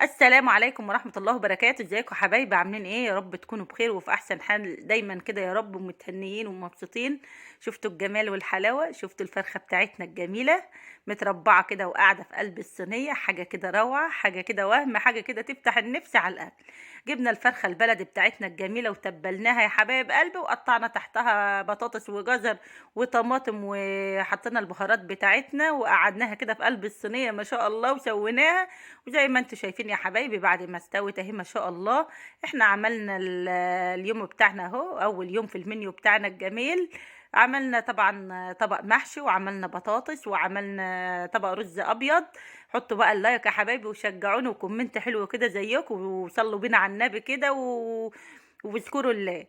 السلام عليكم ورحمة الله وبركاته. ازيكم حبايبي؟ عاملين ايه؟ يا رب تكونوا بخير وفي احسن حال دايما كده يا رب، ومتهنيين ومبسوطين. شفتوا الجمال والحلاوة؟ شفتوا الفرخة بتاعتنا الجميلة متربعة كده وقاعدة في قلب الصينية؟ حاجة كده روعة، حاجة كده وهم، حاجة كده تفتح النفس على الاكل. جبنا الفرخة البلدي بتاعتنا الجميلة وتبلناها يا حبايب قلبي، وقطعنا تحتها بطاطس وجزر وطماطم، وحطينا البهارات بتاعتنا وقعدناها كده في قلب الصينية ما شاء الله، وسويناها. وزي ما انتم شايفين يا حبايبي بعد ما استوت اهي ما شاء الله، احنا عملنا اليوم بتاعنا اهو، اول يوم في المنيو بتاعنا الجميل. عملنا طبعا طبق محشي، وعملنا بطاطس، وعملنا طبق رز ابيض. حطوا بقى ال like يا حبايبي وشجعوني، و comment حلو كده زيكم، وصلوا بينا على النبي كده واذكروا الله.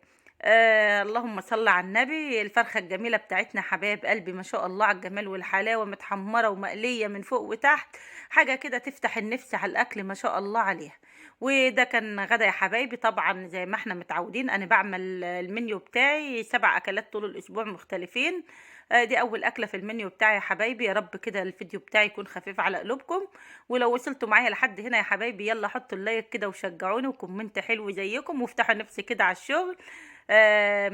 اللهم صل على النبي. الفرخة الجميلة بتاعتنا حبايب قلبي ما شاء الله على الجمال والحلاوة، متحمرة ومقلية من فوق وتحت، حاجة كده تفتح النفس على الأكل ما شاء الله عليها. وده كان غدا يا حبايبي. طبعا زي ما احنا متعودين أنا بعمل المنيو بتاعي 7 أكلات طول الأسبوع مختلفين. دي أول أكلة في المنيو بتاعي يا حبايبي. يا رب كده الفيديو بتاعي يكون خفيف على قلوبكم، ولو وصلتوا معايا لحد هنا يا حبايبي يلا حطوا ال like كده وشجعوني، و comment حلو زيكم، وافتحوا نفسي كده على الشغل.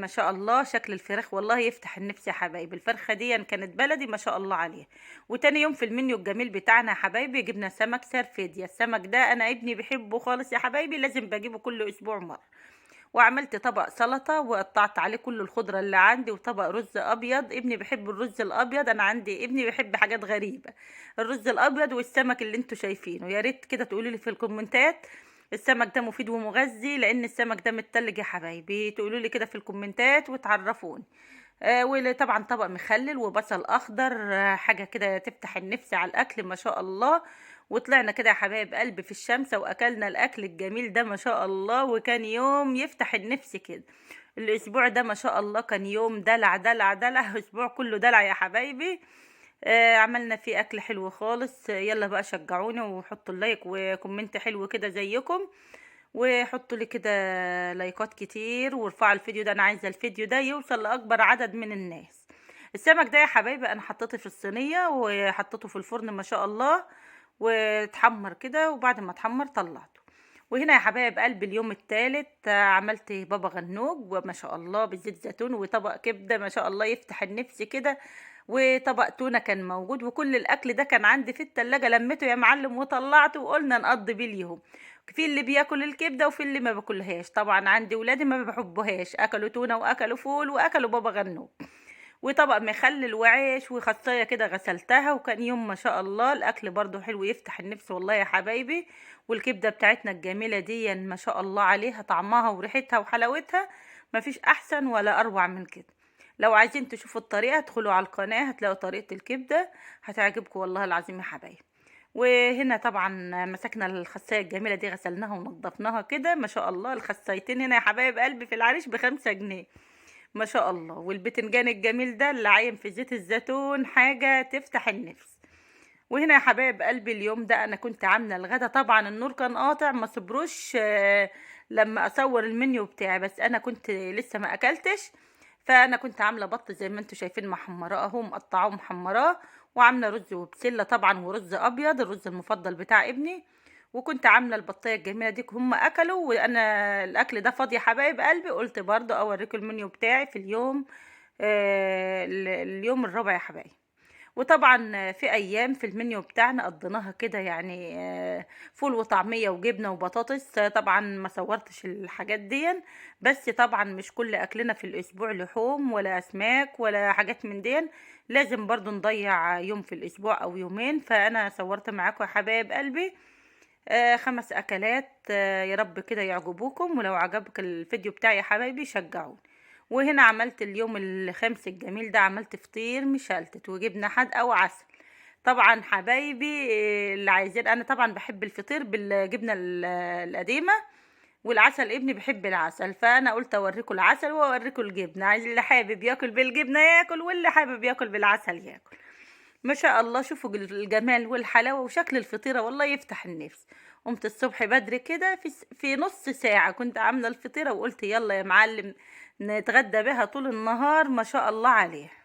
ما شاء الله شكل الفراخ والله يفتح النفس يا حبايبي. الفرخة دي كانت بلدي ما شاء الله عليها. وتاني يوم في المنيو الجميل بتاعنا يا حبايبي جبنا سمك سرفيديا. السمك ده انا ابني بيحبه خالص يا حبايبي، لازم بجيبه كل اسبوع مرة. وعملت طبق سلطة وقطعت عليه كل الخضرة اللي عندي، وطبق رز أبيض. ابني بيحب الرز الأبيض، أنا عندي ابني بيحب حاجات غريبة، الرز الأبيض والسمك اللي انتوا شايفينه. يا ريت كده تقولوا لي في الكومنتات السمك ده مفيد ومغذي، لأن السمك ده متلج يا حبايبي. تقولوا لي كده في الكومنتات وتعرفوني. وطبعا طبق مخلل وبصل أخضر، حاجة كده تفتح النفس على الأكل ما شاء الله. وطلعنا كده يا حبايب قلبي في الشمس واكلنا الاكل الجميل ده ما شاء الله، وكان يوم يفتح النفس كده. الاسبوع ده ما شاء الله كان يوم دلع دلع دلع، اسبوع كله دلع يا حبايبي. عملنا فيه اكل حلو خالص. يلا بقى شجعوني وحطوا ال like و comment حلو كده زيكم، وحطوا لي كده لايكات كتير، وارفعوا الفيديو ده، انا عايزه الفيديو ده يوصل لاكبر عدد من الناس. السمك ده يا حبايبي انا حطيته في الصينية وحطيته في الفرن ما شاء الله، واتحمر كده، وبعد ما اتحمر طلعته. وهنا يا حبايب قلبي اليوم الثالث عملت بابا غنوج وما شاء الله بزيت زيتون، وطبق كبده ما شاء الله يفتح النفس كده، وطبق تونه كان موجود، وكل الاكل ده كان عندي في التلاجة، لميته يا معلم وطلعته وقلنا نقضي بيه اليوم. في اللي بياكل الكبده وفي اللي ما باكلهاش، طبعا عندي ولادي ما بيحبوهاش، اكلوا تونه واكلوا فول واكلوا بابا غنوج، وطبق مخلل وعيش وخصايه كده غسلتها. وكان يوم ما شاء الله الاكل برضو حلو يفتح النفس والله يا حبايبي. والكبده بتاعتنا الجميلة دي ما شاء الله عليها، طعمها وريحتها وحلاوتها ما فيش احسن ولا اروع من كده. لو عايزين تشوفوا الطريقة ادخلوا على القناة هتلاقوا طريقه الكبده، هتعجبكم والله العظيم يا حبايبي. وهنا طبعا مسكنا الخسايه الجميلة دي، غسلناها ونضفناها كده ما شاء الله. الخسايتين هنا يا حبايب قلبي في العريش ب5 جنيه ما شاء الله. والبتنجان الجميل ده اللي عايم في زيت الزيتون، حاجة تفتح النفس. وهنا يا حبايب قلبي اليوم ده انا كنت عامله الغدا، طبعا النور كان قاطع ما صبروش لما اصور المنيو بتاعي، بس انا كنت لسه ما اكلتش، فانا كنت عامله بط زي ما انتم شايفين محمراه اهو، مقطعاه ومحمراه، وعامله رز وبسله طبعا ورز ابيض، الرز المفضل بتاع ابني. وكنت عامله البطايه الجميلة دي، هم اكلوا وانا الاكل ده فاضي يا حبايب قلبي، قلت برضو اوريكم المنيو بتاعي في اليوم اليوم الرابع يا حبايبي. وطبعا في ايام في المنيو بتاعنا قضيناها كده فول وطعميه وجبنه وبطاطس، طبعا ما صورتش الحاجات دي، بس طبعا مش كل اكلنا في الاسبوع لحوم ولا اسماك ولا حاجات من دي، لازم برضو نضيع يوم في الاسبوع او يومين. فانا صورت معاكم يا حبايب قلبي 5 اكلات، يا رب كده يعجبوكم، ولو عجبك الفيديو بتاعي يا حبايبي شجعوني. وهنا عملت اليوم الخامس الجميل ده، عملت فطير مشلتت وجبنه حادقه وعسل. طبعا حبايبي اللي عايزين، انا طبعا بحب الفطير بالجبنه القديمة والعسل، ابني بيحب العسل، فانا قلت اوريكم العسل واوريكم الجبنة، عايز اللي حابب ياكل بالجبنه ياكل، واللي حابب ياكل بالعسل ياكل. ما شاء الله شوفوا الجمال والحلاوه وشكل الفطيره والله يفتح النفس. قمت الصبح بدري كده في نص ساعة كنت عامله الفطيره، وقلت يلا يا معلم نتغدى بها طول النهار ما شاء الله عليها.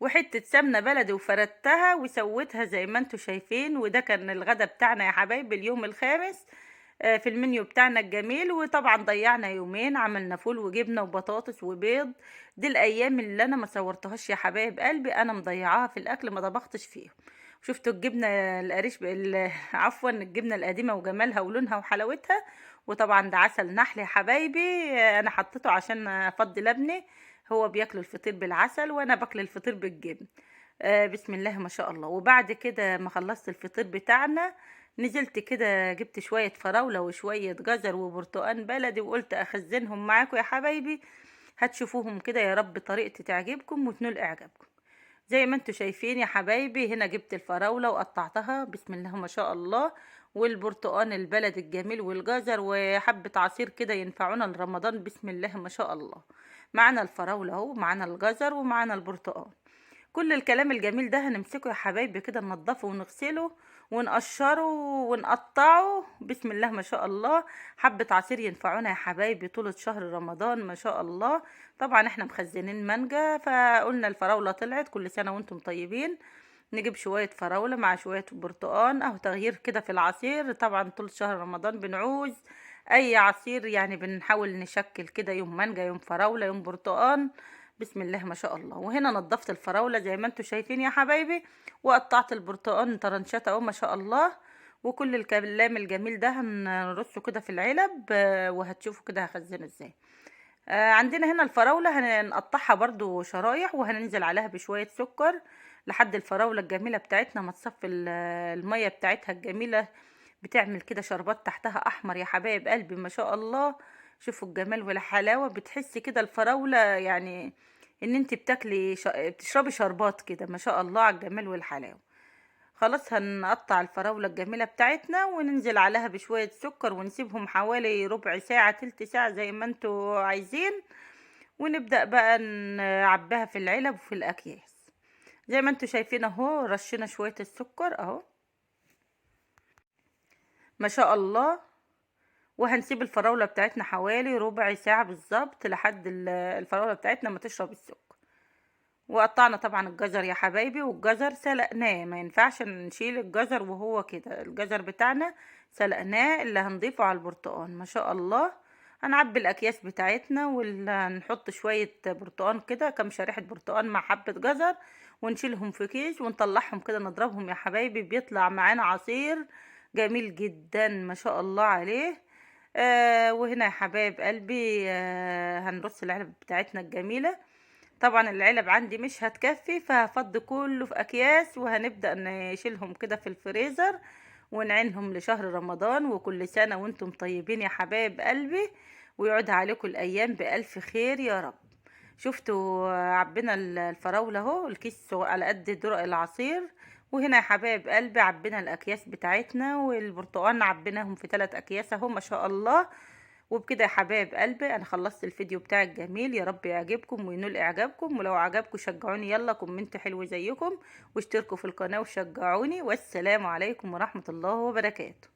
وحتة سمنة بلدي وفردتها وسويتها زي ما انتوا شايفين. وده كان الغدا بتاعنا يا حبايبي اليوم الخامس في المنيو بتاعنا الجميل. وطبعا ضيعنا يومين، عملنا فول وجبنة وبطاطس وبيض. دي الايام اللي انا ما صورتهاش يا حبايب قلبي، انا مضيعاها في الاكل، ما طبختش فيهم. شفتوا الجبنة القريش عفوا الجبنة القديمة وجمالها ولونها وحلاوتها. وطبعا ده عسل نحل يا حبايبي، انا حطيته عشان افضي لبني، هو بياكل الفطير بالعسل وانا باكل الفطير بالجبن. بسم الله ما شاء الله. وبعد كده ما خلصت الفطير بتاعنا، نزلت كده جبت شوية فراولة وشوية جزر وبرتقان بلدي، وقلت اخزنهم معاكم يا حبايبي، هتشوفوهم كده يا رب طريقتي تعجبكم وتنول اعجابكم. زي ما انتوا شايفين يا حبايبي، هنا جبت الفراولة وقطعتها بسم الله ما شاء الله، والبرتقان البلد الجميل والجزر وحبة عصير كده ينفعونا لرمضان بسم الله ما شاء الله. معانا الفراولة اهو، معانا الجزر ومعانا البرتقان. كل الكلام الجميل ده هنمسكه يا حبايبي كده، ننضفه ونغسله ونقشره ونقطعه بسم الله ما شاء الله. حبة عصير ينفعونا يا حبايبي طول شهر رمضان ما شاء الله. طبعا احنا مخزنين مانجا، فقلنا الفراولة طلعت، كل سنة وانتم طيبين. نجيب شوية فراولة مع شوية برتقان، اهو تغيير كده في العصير. طبعا طول شهر رمضان بنعوز اي عصير، يعني بنحاول نشكل كده، يوم مانجا يوم فراولة يوم برتقان بسم الله ما شاء الله. وهنا نضفت الفراولة زي ما انتم شايفين يا حبايبي، وقطعت البرتقان طرنشات اهو ما شاء الله. وكل الكلام الجميل ده هنرصه كده في العلب، وهتشوفوا كده هخزنه ازاي. عندنا هنا الفراولة هنقطعها برضو شرايح، وهننزل عليها بشوية سكر لحد الفراولة الجميلة بتاعتنا ما تصفي المية بتاعتها الجميلة، بتعمل كده شربات تحتها احمر يا حبايب قلبي ما شاء الله. شوفوا الجمال والحلاوة، بتحسي كده الفراولة يعني ان انت بتاكلي بتشربي شربات كده ما شاء الله على الجمال والحلاوة. خلاص هنقطع الفراولة الجميلة بتاعتنا وننزل عليها بشوية سكر، ونسيبهم حوالي ربع ساعة تلت ساعة زي ما انتوا عايزين، ونبدأ بقى نعبيها في العلب وفي الأكياس. زي ما انتوا شايفين اهو، رشينا شوية السكر اهو ما شاء الله. وهنسيب الفراولة بتاعتنا حوالي ربع ساعة بالظبط لحد الفراولة بتاعتنا ما تشرب السكر. وقطعنا طبعا الجزر يا حبايبي، والجزر سلقناه، ما ينفعش نشيل الجزر وهو كده، الجزر بتاعنا سلقناه اللي هنضيفه على البرتقان ما شاء الله. هنعبي الاكياس بتاعتنا ونحط شوية برتقان كده، كام شريحة برتقان مع حبة جزر، ونشيلهم في كيس ونطلعهم كده نضربهم يا حبايبي، بيطلع معانا عصير جميل جدا ما شاء الله عليه. وهنا يا حبايب قلبي هنرص العلب بتاعتنا الجميلة. طبعا العلب عندي مش هتكفي، فهفضي كله في اكياس، وهنبدأ نشيلهم كده في الفريزر ونعينهم لشهر رمضان. وكل سنة وانتم طيبين يا حبايب قلبي، ويعود عليكم الايام بألف خير يا رب. شفتوا عبينا الفراولة اهو، الكيس على قد درق العصير. وهنا يا حبايب قلبي عبينا الاكياس بتاعتنا، والبرتقال عبيناهم في 3 اكياس اهو ما شاء الله. وبكده يا حبايب قلبي انا خلصت الفيديو بتاعي الجميل، يا رب يعجبكم وينول اعجابكم. ولو عجبكم شجعوني، يلا comment حلو زيكم، واشتركوا في القناة وشجعوني. والسلام عليكم ورحمة الله وبركاته.